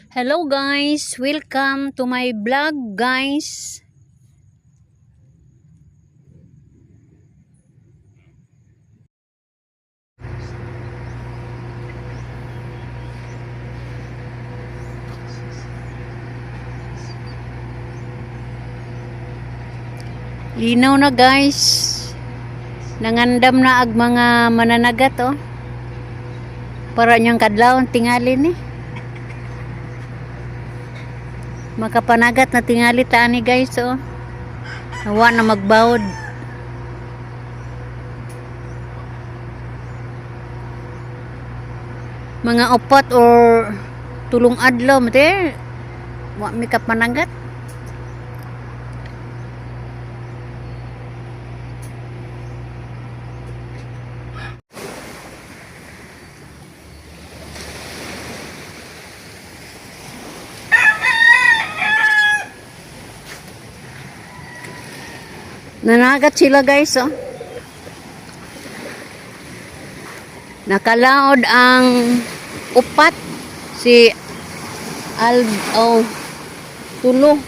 Hello guys, welcome to my vlog, guys. Linaw na, guys. Nangandam na ag mga mananagat, oh. Para niyang kadlawon tingali ni. Makapanagat na tingali tani, guys, oh. Nawa na magbawod. Mga upat or tulong adlaw mate. Wa mi kapanagat. Nanagat sila, guys, oh. Nakalaod ang upat si Al, oh, tulo.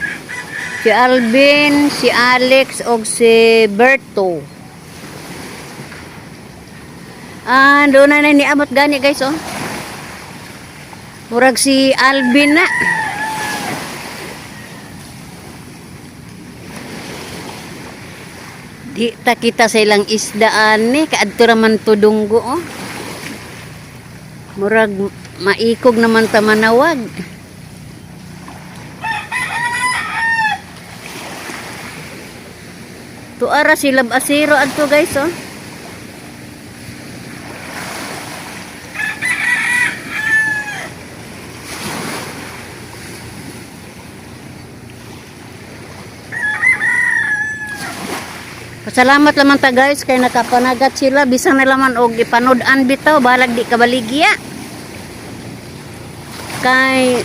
Si Alvin, si Alex og si Berto. Ah, doon na na niabot gani, guys, oh. Murag si Alvin na. Di ta kita sa ilang isdaan ni kaadto ra man to dunggo, oh. Murag maikog naman ta manawag. Tuara sila asiro adto, guys, oh. Pasalamat laman ta, guys, kay nakapanagat sila bisan na laman og ipanud-an bitaw, balag di kabaligya. Kay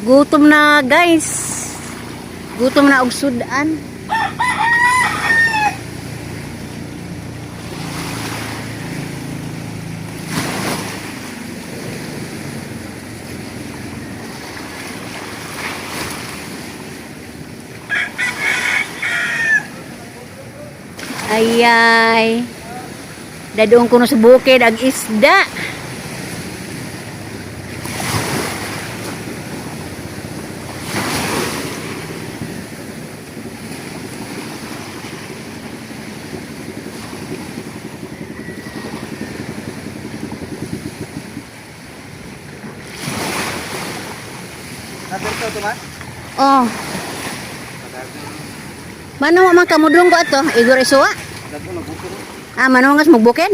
gutom na, guys. Gutom na og sudan. Ayay. Dadoon ko no sa bukid ag isda. Naberto to ba? Oh. Mano man kamudlong ko ato, igor isuwa. Dago na buko. Ah, mano ngas magbukid.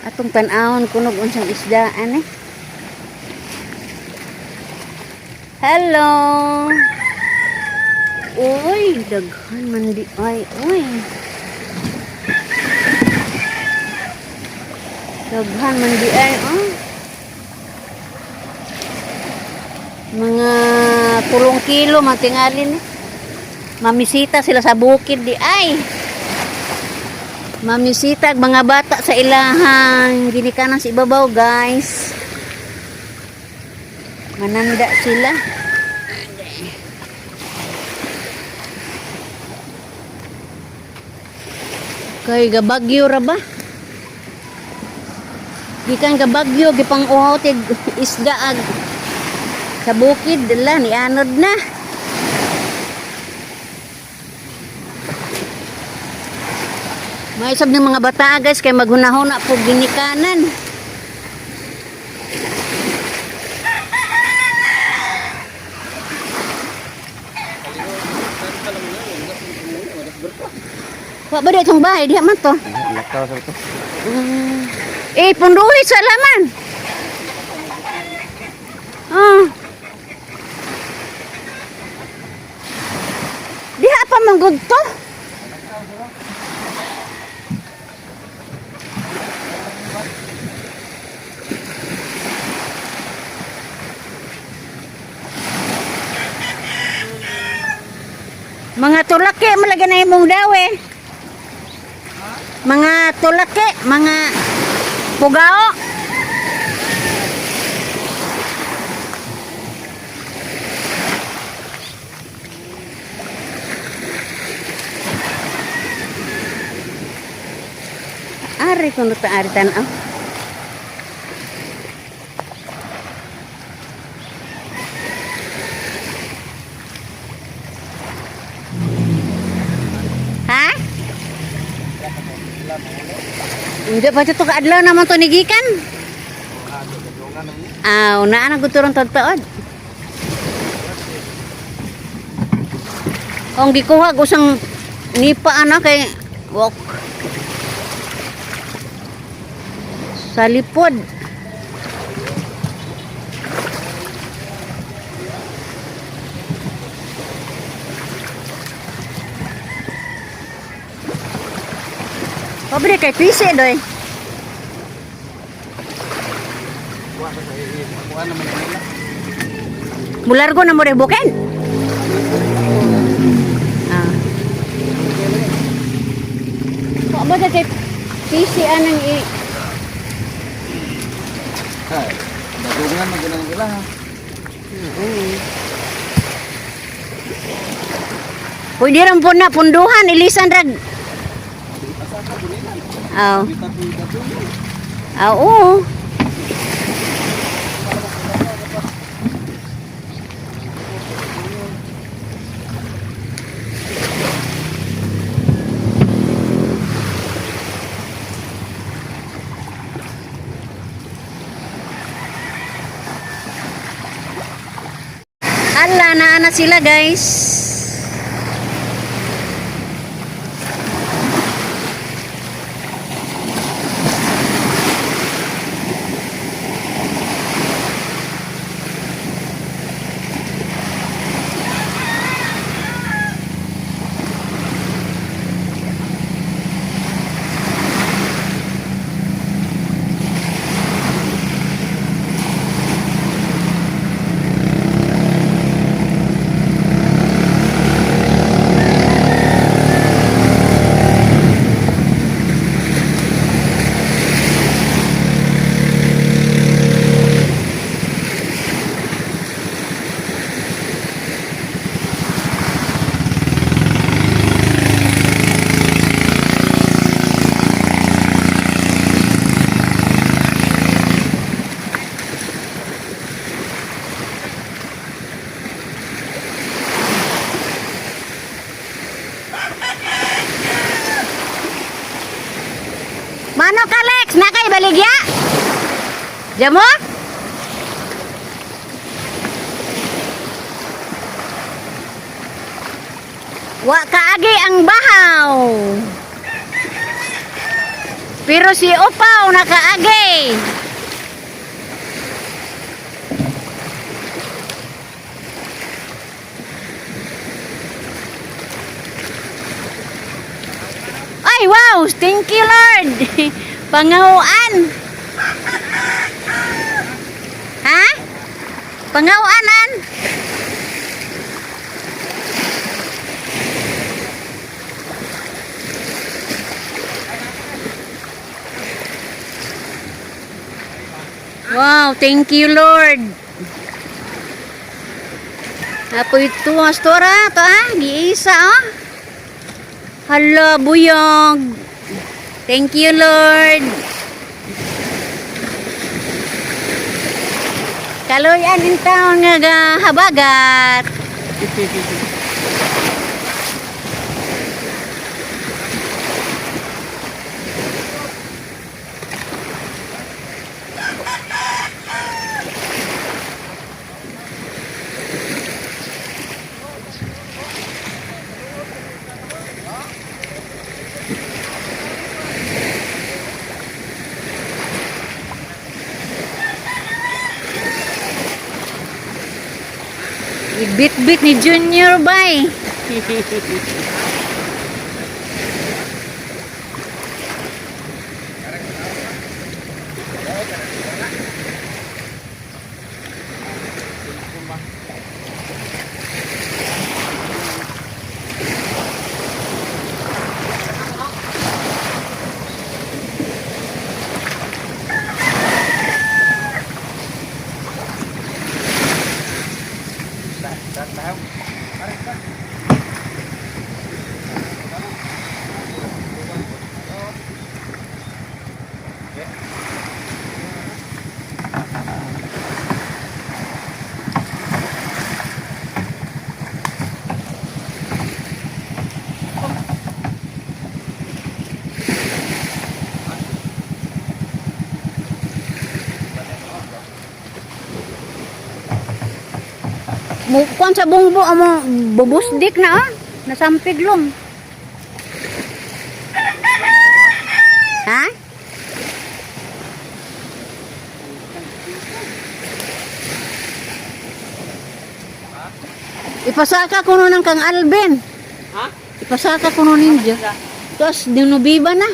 Atong tan-awon kunog unsang isdaan eh. Hello. Uy, daghan man di ay, uy. Daghan man di ay, oh. Mga 3 kilo matingalin eh. Mamisita sila sa bukid di ay. Mamisita ang mga bata sa ilahang ginikanan sa ibabaw, guys. Mananda sila. Kay gabagyo ra ba? Gikan gabagyo gipang uhaw tig isda ag sa bukid dala ni anod na. May sab ng mga bata, guys, kay maghunahuna po ginikanan. Wa ba di itong bahay? Diha man to. Lakaw sa to. Eh, punduhi sa laman. Ah. Diha pa manggod to. Mga tulaki, malagyan na imong daw eh. Mga tulaki, mga pugao. Ari kuno ta ari tan-aw. Ha? Hindi pa ito kaadlaw naman to ni gikan. Ah, una na guturong tagtaod. Ang gikuha usang nipa ana kay walk. Sa lipod. Pobre kay pisi doy. Kuha sa kuha naman nila. Mulargo na mo rin bukin. Ah. Wa ba kay pisi anang i Hay, dadungan man gud nila ha. Pwede rin po na punduhan, ilisan rag. Asa ka bulinan? Aw. Kita po dadungan. Ah, oo. Ala, naa na sila, guys. Mano ka, Lex? Nakay baligya? Jamo? Wa kaagi ang bahaw. Pero si Upaw nakaagi. Ay, wow! Thank you, Lord! Pangahuan! Ha? Pangahuan, an? Wow, thank you, Lord. Apo ito, astora, to ah, giisa ah. Hala, buyog. Thank you, Lord. Kaloyan in town nga ga habagat. Ibit-bit ni Junior bay. Mo kuan sa bungbo amo bubusdik na ah. Nasampig long. Ha? Ipasaka kuno ng kang Alvin. Ha? Ipasaka kuno ninyo. Tapos dinubiba na.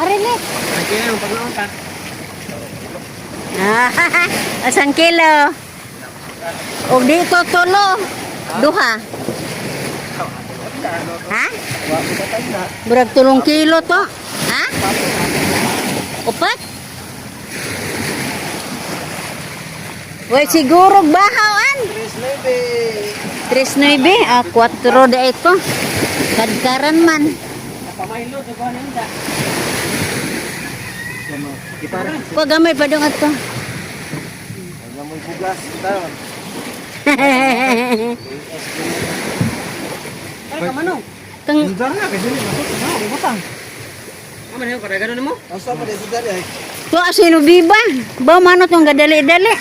Arilit. Ang kaya ang pagnaon ka. Ah, asang kilo? O dito tulo. Duha. Ha? Wa ko patay na. Murag 3 kilo to. Ha? Upat? Way siguro bahawan. 3.9. 3.9, ah, 4 da ito. Kadkaran man. Pamahilo sa kuan ninda. Ipara. Kwa gamay pa dong ato. Wala mo bugas taon. Ay kamanong. Kang Sundar na kasi na butang. Amo na kada ganon mo? Asa pa dito dali ay. to asino biba. Ba mano tong gadali-dali.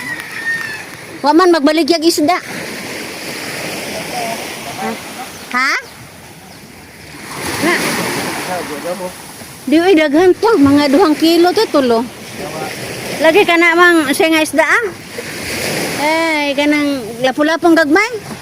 Wa man magbaligyag isda. Ha? Na. Di oy daghan to, mga 2 kilo to tulo. Lagi ka na mang siya nga isda ah. Ay, kanang lapu-lapong gagmay.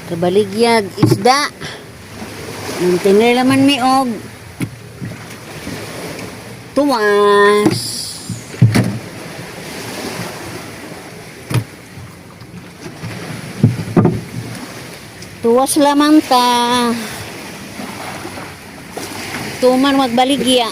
Kabaligyag isda. Nung laman mi og tuwas. Tuwas lamang ta. Tuman magbaligya.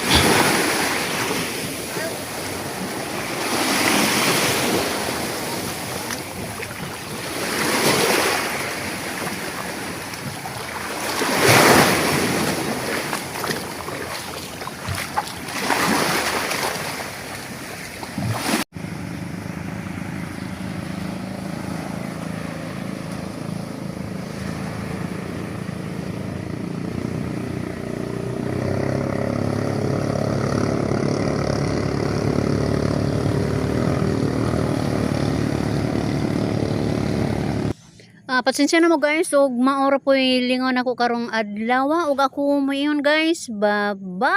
Ah, pasensya na mo guys ug maoro po'y lingon ako karong adlaw ug ako moingon guys. Bye-bye.